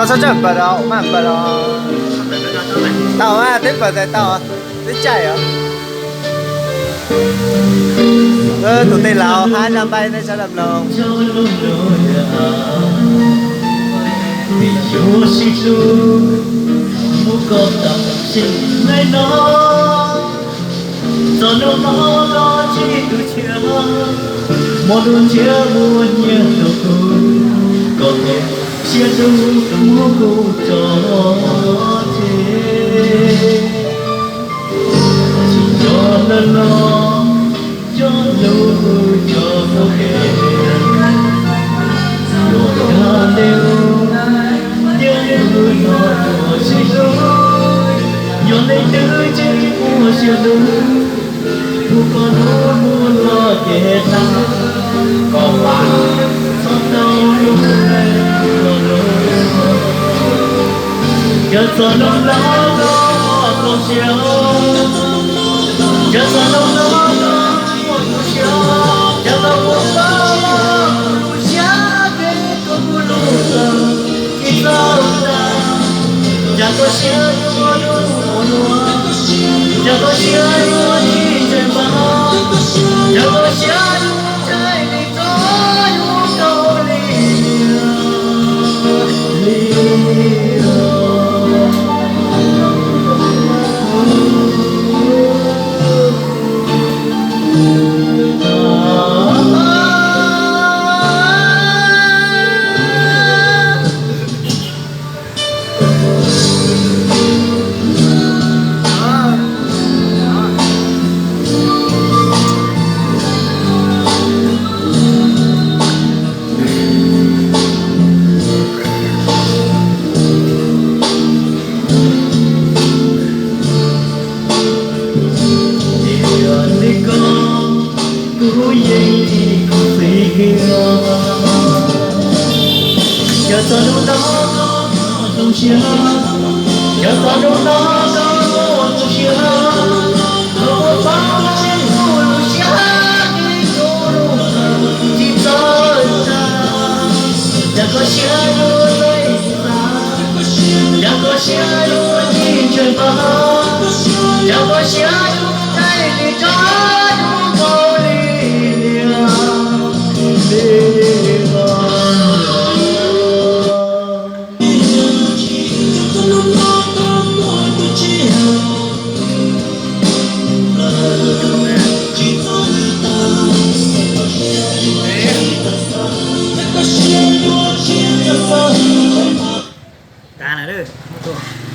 Txhob txawj npawm os, maj npawm os. Tau mas, twb npawm tas tau, twb caij os. Tus tej laus hab zaj npaib nej sawv daws mloog. Vim yuav sib hlub, muab koj tau tsim neej no. Txog hnub no koj tsis tu tsiaj, hmo ntuj ntsiab muaj nyiaj rau kuv, koj tes siab dub muab kuv tso tseg. Tsis yog lawm los cog lus cog koj ke, yuav dag ntawm tiaj wb no tuaj sib hlub, yog leej twg tseem muaj siab dub, kuv koj hnub muaj los ces tag, koj pab txhob tau lub neej los lub. Yog txog hnub no koj zoo siab, yog txog hnub no koj zoo siab, yog tau kuv pab lub siab peb kuv lub txawj tsis txawj tag, yog koj siab yuav lub ua luaj, yog koj siab yuav tsis ntseeg pab, yog koj siab yuav tsis li txog yuav tau li li. Tiam li koj kuv yeej ib tug txiv kiag. Yog txog hnub no koj zoo siab, yog txog hnub no koj zoo siab, koj puas paub kuv lub siab, kuv lub txawj tsis txawj tag, yog koj siab yuav txawj tsis tag, yog koj siab yuav tsis ntseeg pab, yog koj siab yuav tsis li txog yuav tau li li los. Tag na, muaj tuaj.